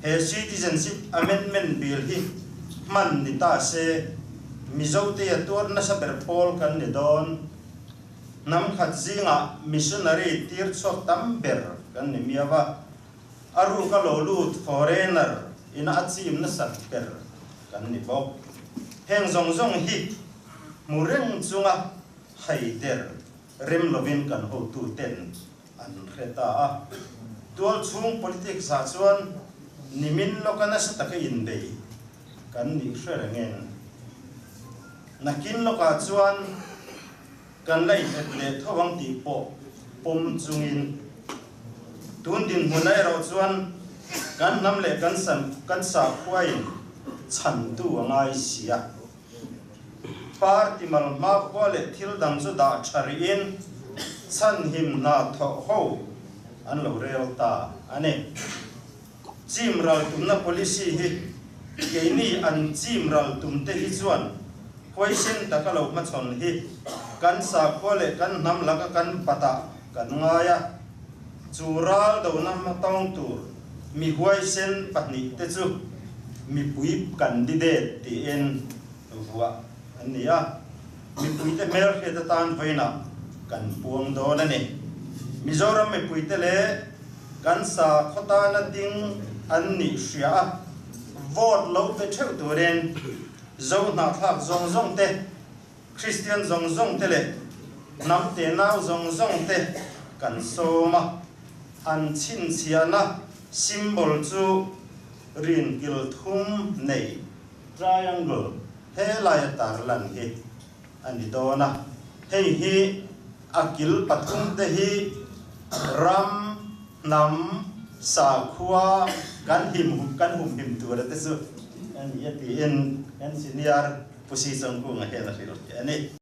He Citizenship Amendment Bill hi hman ni ta se, Mizotea tuar nasa ber pawl kan ni dawn. Hnam khat zingah missionary tir chhuak tam ber kan ni miau a, a ruka lo lut foreigner ina a chim nasat ber kan ni bawk. Heng zawng zawng hi hmu reng chunga haider rem lovin kan hotuten an hre ta a. Tualchhung politics ah chuan nimin lawka nasa taka inbei kan nih hre rengin nakin lawkah chuan kan la inep leh tho ang tih pawh pawm chungin tun dinhmunah erawh chuan kan hnam leh kan san kan sakhuain chhantu a ngai si a. Party mal hmakhua leh thil dang chu dah tha rihin chhanhim hna thawh ho an lo rel ta a ni. Chim ral tumna policy hi keini an chim ral tum te hi chuan huaisen taka lo hmachhawn hi kan sakhua leh kan hnam laka kan patah kan ngai a, chu ral dona hmatawng tur mi huaisen pahnihte chu mipui candidate tiin vuah an ni a, mipuite hmelhriat atan vawiinah kan puang dawn a ni. Mizoram mipuite leh kan sakhaw tana ding an nih hria a, vote lo pe theuh turin Zo hnahthlak zawng zawng te, Kristian zawng zawng te leh hnam tenau zawng zawng te kan sawm a, an chhinchhiahna symbol chu rinkil thum nei, triangle, he laia tarlan hi a ni dawn a, hei hi a kil pathum te hi ram, hnam, sakhua kan him kan humhim tur te chu a ni a tiin kan senior Pu Si Changkunga hian a hrilh a ni.